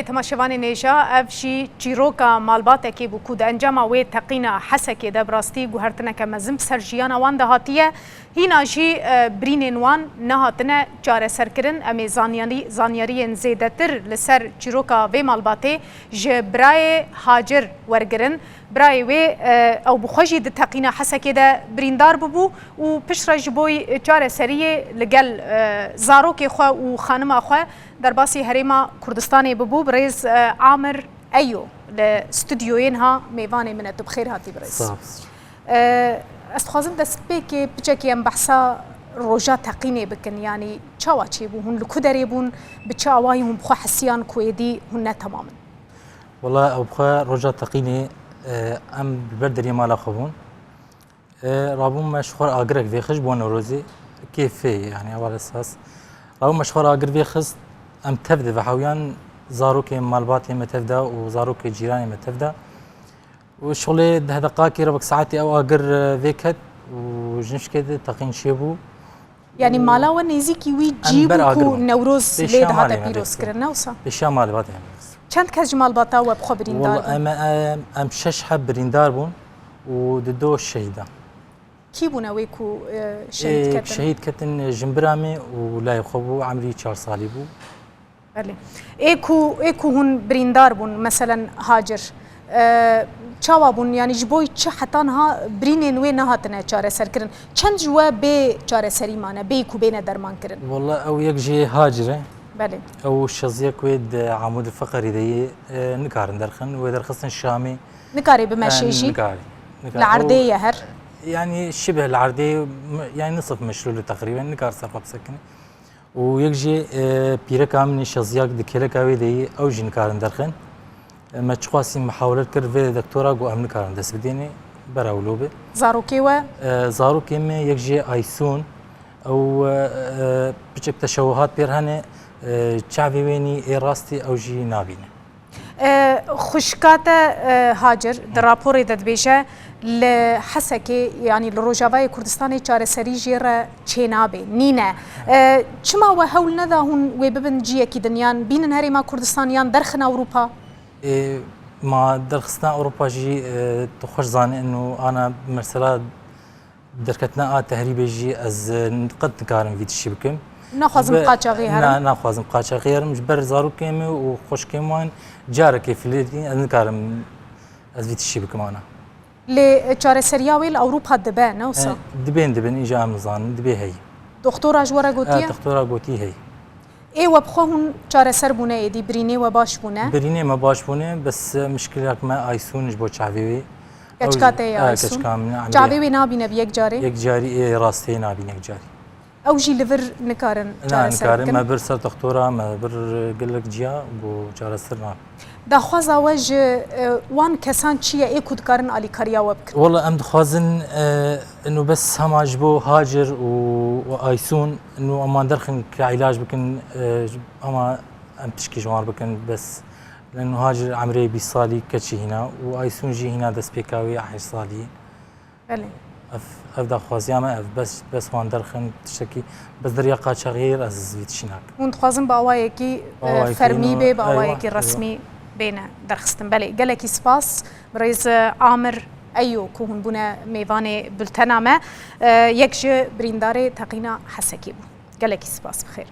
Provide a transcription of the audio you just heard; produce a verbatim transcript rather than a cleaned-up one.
Temaşevanên hêja, ev jî çîroka malbatekê bû ku di encama wê teqîna Hesekê de bi rastî guhertineke mezin bi ser jiyana wan de hatiye. Hîna jî, e, birînên wan nehatine çareserkirin. Em ê zanyarî-, zanyariyên zêdetir li ser çîroka vê malbatê ji birayê Hacir wergirin. Birayê wê, e, ew bi xwe jî di teqîna Hesekê de birîndar bûbû û piştre ji bo çareseriyê li gel, e, zarokê xwe û xanima xwe derbasî Herêma Kurdistanê bûbû. Birêz, e, Amir Eyo li stûdyoyê niha mêvanê min e. Tu bi xêr hatî birêz. Sağ ol. E, ez dixwazim destpêkê piçekî em behsa roja teqînê bikin. Yanî çawa çêbû? Hûn li ku derê bûn? Bi çi awayî hûn bi xwe hesiyan ku êdî hûn ne temam in? Wela ew bi xwe roja teqînê, e, em bi ber deriyê mala xwe bûn. E, rabûn me ji xwe re agirek vêxist ji bo Newrozê. Kêfê, yanî, ewal esas. Rabûn me ji xwe re agir vêxist, em tev de vehewiyan, zarokê malbatê me tev de û zarokê cîranê me tev de. Û şixulê deh deqakê re wek saetê ew agir, e, vêket û ji nişkê de teqîn çêbû. Yanî mala we nêzîkî wî cî bû ku Newroz lê dihate pîrozkirin, ne wisa? Pêşiya malê vat em. Çend kes ji malbata we bi xwe birîndar bûn? Wela em, em, em şeş heb birîndar bûn û di do şehîdan. Kî bûne wê ku, e, şehîd ketin? Şehîd ketin, e, jimbira me û layê xwe bû, emrî çar salî bû. Belê. Ê ku, ê ku hûn birîndar bûn, meselen Hacir, e, çawa bûn? Yanî ji bo çi heta niha birînên wê nehatine çareserkirin? Çend ji we bê çareserî mane, bê ku bêne dermankirin? Wela ew yek jê Hacir e. Belê. Ew şeziyek wê di Amûd Feqerî de yê, e, nikarin derxin. Wê derxistin Şamê. Nikarê bimeşe jî? Nikarî. Li erdê ye her? Yanî şibeh li erdê, yanî nisf meşlûl teqrîben, nikar ser xwe bisekine. Û yek jî, e, pîreka min ê şeziyak di kêleka wê de yî, ew jî nikarin derxin. E, me çiqasî mihawele kir vê doktora, got em nikarin dest bidêne, bera wilo be. Zarokê we? E, zarokê me yek jê Aysun, ew, e, e, piçek teşewuhat pêr hene, e, çavê wê nî ê rastî ew jî nabîne. E, xwişka te, e, Hacir, di raporê de dibêje, li Hesekê, yanî li Rojavayê Kurdistanê çareserî jê re çênabe, nîne. E, çima we hewl neda hûn wê bibin ciyekî din, yan bînin Herêma Kurdistan, yan derxin Ewropa? E, ma derxistina Ewropa jî, e, tu xweş zanî, eno ana mesela derketina a tehrîbê jî ez, e, qet nikarim vî tiştî bikim. Naxwazim qaçaxî herim? Na, naxwazim qaçaxî herim. Ji ber zarokê me û xweşkê wan carekê filêtî ez nikarim ez vî tiştî bikim ana. Lê, e, çareseriya wê li Ewropa dibe, ne wisa? E, dibên dibin, îja em nizanin, dibê heyî. Doktora ji we re gotiye? E, doktora gotî heyî. Ê we bi xwe hûn çareser bûne êdî, birînê we baş bûne? Birînê me baş bûne, bes, e, mişkilek me Aysun ji bo çavê wê. Keçika te ye Aysun? E, keçika min e, Emre. Çavê wê nabîne bi yek carê? Yek carî, ê rastê nabîne yek carî. Ew jî li vir nikarin çareser bikin? Na, nikarin. Me bir ser doktora, me bir gelek ciya, ku çareser nabe. Daxwaza we ji, e, wan kesan çi ye, ê ku dikarin alîkariya we bikin? Wela em dixwazin, e, ino bes hema ji bo Hacir û, û Aysun, ino eman derxin ke îlac bikin, e, ama em tişkî ji wan bikin, bes. Leno Hacir emrê bîst salî keçî hîna û Aysun jî hîna destpêka wê heşt salî. Belê. Ev, ev daxwaziya me, ev bes, bes wan derxin tiştekî, bes deriya qaçaxiyê ez vî tişî nakim. Hûn dixwazin bi awayekî, e, fermî bê, bi awayekî resmî bêne derxistin. Belê, gelekî spas. Birêz, e, Amir Eyo ku hûn bûne mêvanê bultena me, e, yek ji birîndarê teqîna Hesekê bû. Gelekî spas, bi xêr.